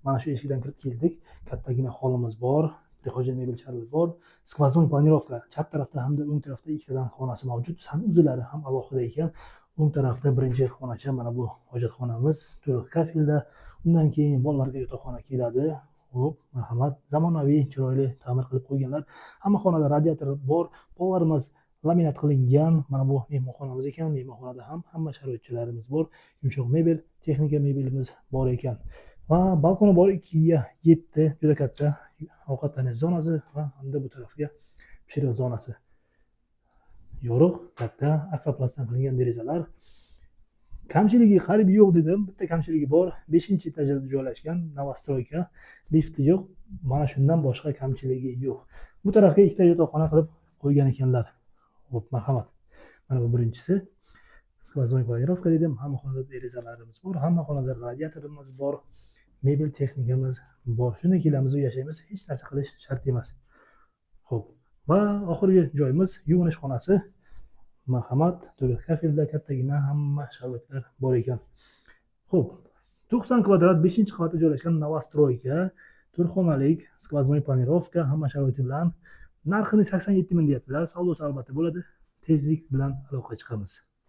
Mana shu eshikdan kirib keldik. Kattagina holimiz bor. Прихожая mebel chiqarilib bor. Сквозной планировка. Chap tarafda hamda o'ng tarafda ikkitadan xonasi mavjud. Санузел lari ham alohida ekan. O'ng tarafda birinchi xonacha, mana bu hojatxonamiz, to'liq kafelda. Undan keyin bolalarga yotoqxona keladi. Xo'p, marhamat. Zamonaviy, chiroyli ta'mir qilib qo'yganlar. Hamma xonada radiator bor. Pollarimiz laminat qilingan. Mana bu mehmonxonamiz ekan. Mehmonxonada ham hamma sharoitchalarimiz bor. Yumshoq mebel, texnika mebelimiz bor ekan. Va balkoni bor, 2 ga 7, juda katta ovqatlanish zonasi va hamda bu tarafga pishiriq zonasi. Yorug', katta akvaplastdan qilingan derazalar. Kamchiligi qariyb yo'q dedim. Bitta kamchiligi bor. 5-etajda joylashgan, новостройка. Lifti yo'q. Mana shundan boshqa kamchiligi yo'q. Bu tarafga ikkita yotoqxona qilib qo'ygan ekanlar. Xo'p, marhamat. Mana bu birinchisi. Сквозной планировка dedim. Hamma xonada derazalarimiz bor, hamma xonada radiatorimiz bor, mebel texnikamiz bor. Shunday kelamiz, yashaymiz, hech narsa qilish shart emas. Xo'p, va oxirgi joyimiz yuvinish xonasi. Marhamat, to'liq kafelda, kattagina, hamma sharoitlar bor ekan. Xo'p, 90 kvadrat, 5-qavatda joylashgan новостройка, to'rt xonalik, сквозной планировка, hamma sharoiti bilan. Narxini 87 ming deyaptilar. Savdosi albatta bo'ladi. Tezlik bilan aloqaga chiqamiz.